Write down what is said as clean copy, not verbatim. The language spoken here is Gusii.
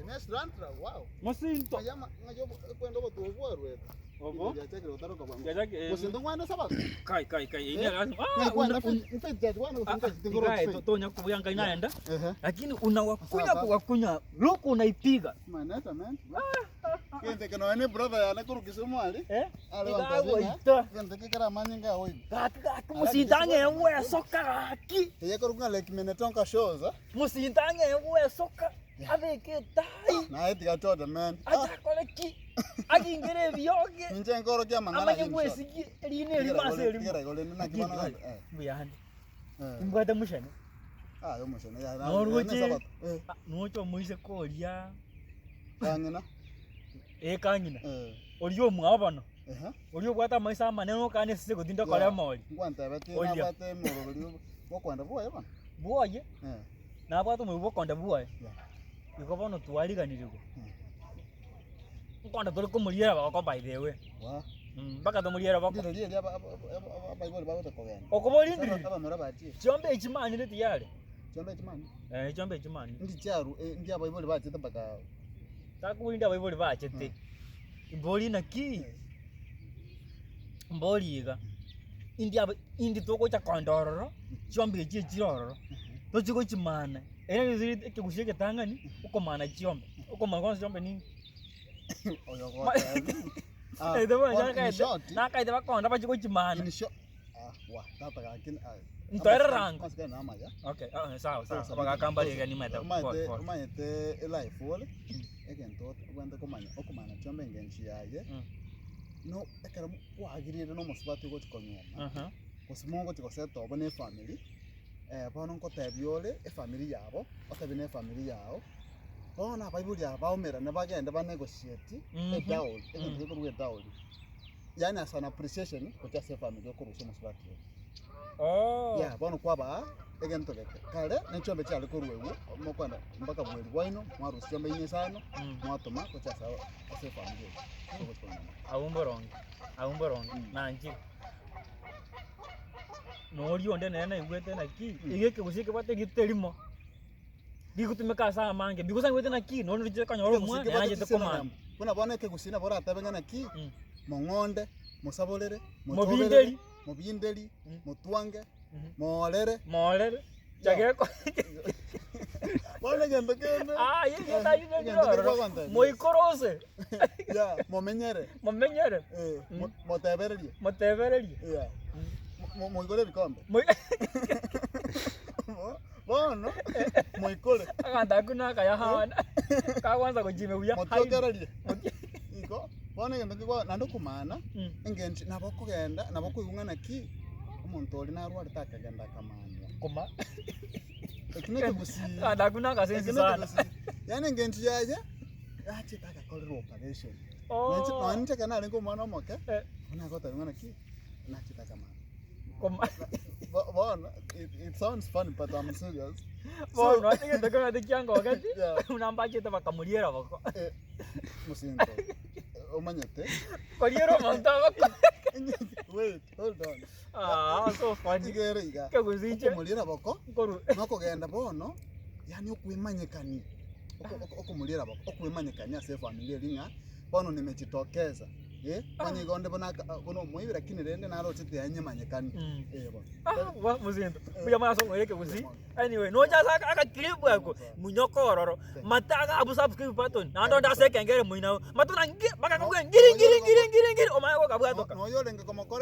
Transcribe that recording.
Nesilantro, wow. Mosinto. Ng'ai ama- ng'ai obo- ekwenda obotubo bwarwete. Obo. Biachakire gotaroka bwango. Biachakire, eh. Gose ntong'wane sabato? Kai kai kai Eh, ini lazima. Ng'ai Ah, kwana una- faith- faith church kwana gose Ah, nkachi tingoro tigae, faith. to- tonya kubuya ngai naenda Ehe. lakini unawakunya Sawa. kuwakunya luku unaipiga Maneta man. Gento eke nonya ne brother yane korwa Kisumu aria. Eh? Are Iga gontebia ng'a, agoita. gento eke kere amanyinga agoita. Gaki gaki mosinto ang'e gwesoka gaki. Eye korwa ng'a Lake Minnetonka Shores. eh. Mosinto ang'e gwesoka abeke etai Naye tiga chocha man. Ah, ache akore ki agingere ebioge Inche nkorokia amang'ana amanye ayio in short. gwesigia erina erimo ase erimo. Tigera igo rende naki bono Lakini eh. mbuyande Eh. nimbwate mushene Ah, omoshene ya. Norwoche. Sabato. Eh, Ah, noche omoiseke oria kang'ina. ee kang'ina Eh. oria omwabo bono Ehe. oria obwate amaiso amanene okane esese gotinda kore Yeah. emori Ngwantebetie Oria. nabwate emoroberi bwokwenda bwoye bono. bwoye Eh. nabwate omoyio bwokonda bwoye Yeah. igo bono twariganirigwe Mm. nkonda tore komoriera boko by the way Wa. Mm, mpaka tomoriere boko Ndiro riria aba- aba- aba- abaibori bagocha kogenda. okoborindiri Abamura bachire. chiombe echi manire tiyare Chiombe echi mani. eh chiombe echi manire Ndi chiaru eh, ndi abaibori bachete mpaka takorinda abaibori bachete mbori naki mbori iga indi aba indi togocha konda ororo chiombe echi echire ororo tochi gochimana ere gose ekegusii egetang'ani okomana chiombe okomana kwanza chiombe ninki oyo goteba. Ah, Ete bono bono in nakaete short, nakaete bakonda bachie gochimana in short, ah, wa, tata gaki, ah, Ntoere amasika- rango. amasika na amaya. Okay, ah, sawa sawa Tosa abagaka bike, mbariga nimanyete Omanyete- pole pole omanyete elife ore egento obwenerete komanya okomana chiombe engencho yaye Mm. no ekero kwagirire na omosubati ogochi konyuoma Aha. gose mogochi goseta obo na efamiri bono nkotebia ore efamiri yabo otebie na efamiri yao bono abaibori aba baumerane bagende ba negotiate Mhm. edowry egento Mm. gekorwa edowry yaani as an appreciation gochia ase efamiri okorusia omosubati oyo. Oh. Yeah, bono kwabaa egento geke. Kare ne chiombe chiare koruegwa, mokoenda mpaka bweri bwaino, mwarusia chiombe inye isano, Mm. mwatoma gochia ase ase efamiri eye. Ogochia konywa. Abwo mboronge, abwo mboronge, Mm. nanchire. Noria onde nere naigwete naki, Mm. iga ekegusii ekebwate erieta erimo, rigotumeka ase amange, because naigwete naki, nonye noroche konyora Ekegusii omwana, kebwate nanchete komanya. chisinonym. Buna bono ekegusii nabo oratebe ng'a naki, Mm. mong'onde, mosaborere, Mobinderi. mochoberere, mobinderi, Mm. motwange, Mhm. moorere. Moorere, chageko. Bono egento kende. Ah, ye ye tayi ne Egento kere ororo. kwagontebia. Moikorose, Yeah, momenyere. momenyere, Eh, Mm. mo- motebererie. motebererie. Yeah. Mo- mo- Moigore ebikombe. Moi- Bo- Bono moikore. Aganto akwo nakaya hana, kagwansa gochimia buya. Motiokererie. Motio- Igo, bono egento nkigwa naende okomana, Mm. engencho nabo okogenda, nabo okoigwa ng'a naki, omonto oria narwarete akagenda akamanwa. Koma. Eki na ekegusii. Aganto akwo nakasensi Eki na sana. ekegusii. Yaani engencho yaye, yachete agakorerwa operation. Nainche Oh. nonye inche ekero narenge omwana omoke, Eh. buna agotebiwa ng'a naki, nachete akamanwa. Koma. Bo- Bono, it, it sounds funny but I'm serious. Bono ase egento kebwate kiangogeti, Yeah. buna mbachete bakamoriera boko. Eh, mosinto, omanyete. Koriera omonto aboko. Wait, hold on. Ah, so funny. Igere iga. Kegusiche. Okomoriera boko, Nkoru. nokogenda bono, yaani okwemanyekania. Oko- oko- Okomoriera boko, okwemanyekania ase efamiri eria ng'a bono nimejitokeza. Eh, onye igo onde buna aka- buna omoibi lakini rende naroche tiyanyemanyekani. Mm. Eh bono. Ah, wa mosinto. Mbuya mono ase okoira ekegusii. Anyway, nocha ase aka akaclip ako, munyoka ororo. Mata abwo subscribe button, naende onde ase ekengere moino abwo. Matuna ngi, bakakobuga ngiri ngiri ngiri ngiri ngiri, omanye gokabwatoka. Noyo orenge komokora.